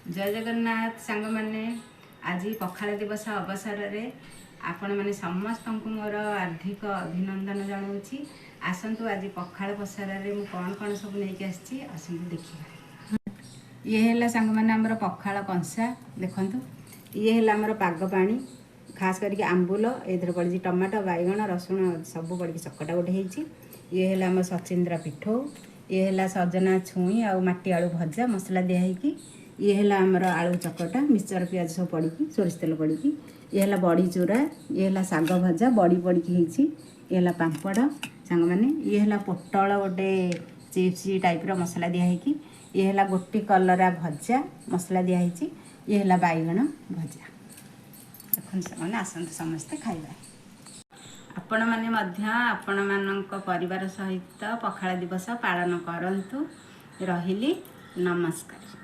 ଜୟ ଜଗନ୍ନାଥ ସାଙ୍ଗମାନେ, ଆଜି ପଖାଳ ଦିବସ ଅବସରରେ ଆପଣମାନେ ସମସ୍ତଙ୍କୁ ମୋର ହାର୍ଦ୍ଦିକ ଅଭିନନ୍ଦନ ଜଣାଉଛି। ଆସନ୍ତୁ, ଆଜି ପଖାଳ ପସରାରେ ମୁଁ କ'ଣ କ'ଣ ସବୁ ନେଇକି ଆସିଛି, ଆସନ୍ତୁ ଦେଖିବା। ଇଏ ହେଲା ସାଙ୍ଗମାନେ ଆମର ପଖାଳ କଂସା, ଦେଖନ୍ତୁ। ଇଏ ହେଲା ଆମର ପାଗ ପାଣି, ଖାସ କରିକି ଆମ୍ବୁଲ ଏଥିରେ ପଡ଼ିଛି, ଟମାଟୋ, ବାଇଗଣ, ରସୁଣ ସବୁ ପଡ଼ିକି ଚକଟା ଗୋଟେ ହେଇଛି। ଇଏ ହେଲା ଆମ ସଚିନ୍ଦ୍ରା ପିଠଉ। ଇଏ ହେଲା ସଜନା ଛୁଇଁ ଆଉ ମାଟି ଆଳୁ ଭଜା ମସଲା ଦିଆ ହେଇକି। ଇଏ ହେଲା ଆମର ଆଳୁ ଚକଟା, ମିକ୍ସଚର, ପିଆଜ ସବୁ ପଡ଼ିକି, ସୋରିଷ ତେଲ ପଡ଼ିକି। ଇଏ ହେଲା ବଡ଼ି ଚୁରା। ଇଏ ହେଲା ଶାଗ ଭଜା, ବଡ଼ି ପଡ଼ିକି ହେଇଛି। ଇଏ ହେଲା ପାମ୍ପଡ଼ ସାଙ୍ଗମାନେ। ଇଏ ହେଲା ପୋଟଳ ଗୋଟେ ଚିପ୍ସ ଟାଇପ୍ର ମସଲା ଦିଆ ହେଇକି। ଇଏ ହେଲା ଗୋଟି କଲରା ଭଜା, ମସଲା ଦିଆ ହେଇଛି। ଇଏ ହେଲା ବାଇଗଣ ଭଜା। ଦେଖନ୍ତୁ ସାଙ୍ଗମାନେ, ଆସନ୍ତୁ ସମସ୍ତେ ଖାଇବା। ଆପଣମାନେ ମଧ୍ୟ ଆପଣମାନଙ୍କ ପରିବାର ସହିତ ପଖାଳ ଦିବସ ପାଳନ କରନ୍ତୁ। ରହିଲି, ନମସ୍କାର।